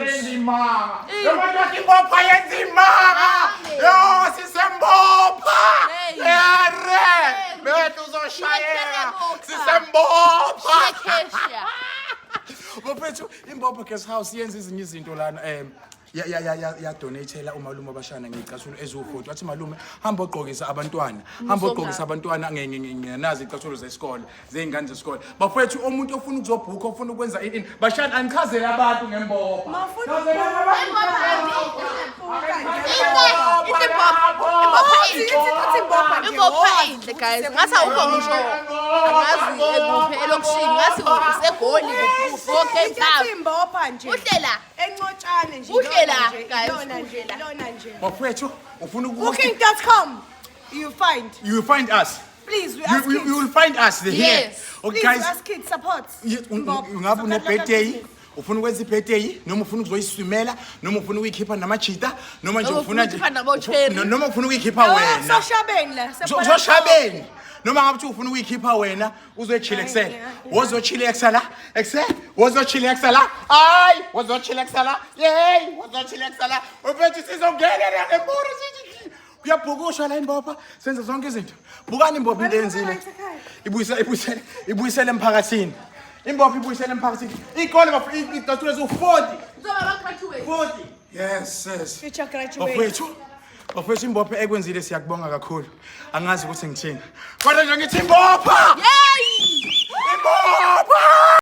Yenza imanga. Yabona imbopha yenza imanga. Yo sisembopha. Hey. Ere. Bethu uzoshayela. Sisembopha. Khesha. Bafethu imbopha guest house yenza ezinye izinto lana ya ya ya ya ya donatela umalume abashana ngey'cathulo eziwu-40, wathi, "Malume, hamba ogqokisa abantwana, hamba ogqokisa abantwana nazi iy'cathulo zesikole zey'ngane zesikole." Bafethu, umuntu ofuna ukuzobhukha, ofuna ukwenza ini, bashana, anichazele abantu ngembopha. Mawufuna Imbopha inhle. Imbopha inhle, guys. Ngathi awukho ngisho angazi ekuphi elokishini, ngathi usegoli kuphi, o-Cape Town. Imbopha nje. Kuhle la. Encotshane nje. Kuhle la, ilona nje, guys, ilona nje, kuhle la. ilona nje. Bafethu, ufuna Booking.com. You find. You will find us. Please, we you, ask you, kids. you will find us here. Yes. Okay, Please, guys. we ask kids support. Imbopha. Ungabe une-birthday, ufuna ukwenza i-birthday, noma ufuna ukuzoyiswimela, noma ufuna ukuyikhipha namajita, noma nje Noma ufuna ufuna nje ukuyikhipha nabo-cherry. Noma ufuna ukuyikhipha wena. Soshabeni la. Uzoshabeni, noma ngabe uthi ufuna ukuyikhipha wena, uzoyichilekisela, wozochilexa la ekse, wozochilexa la, hayi, wozochilexa la, yeyi, wozochilexa la. Uphethe sizongenela ngemboro, kuyabhukushwa la imbopha, senza zonke izinto. Bukani imbopha into eyenzile, ibuyisele, ibuyisele, ibuyisele emphakathini. Imbopha ibuyisele emphakathini iy'kole icathulo eziwu-40. Kuzoba ama-graduate. 40, yes. Future graduate. Bafethu, bafethu, imbopha ekwenzile, siyakubonga kakhulu. Angazi ukuthi ngithini, kodwa nje ngithi imbopha. Yay! Imbopha.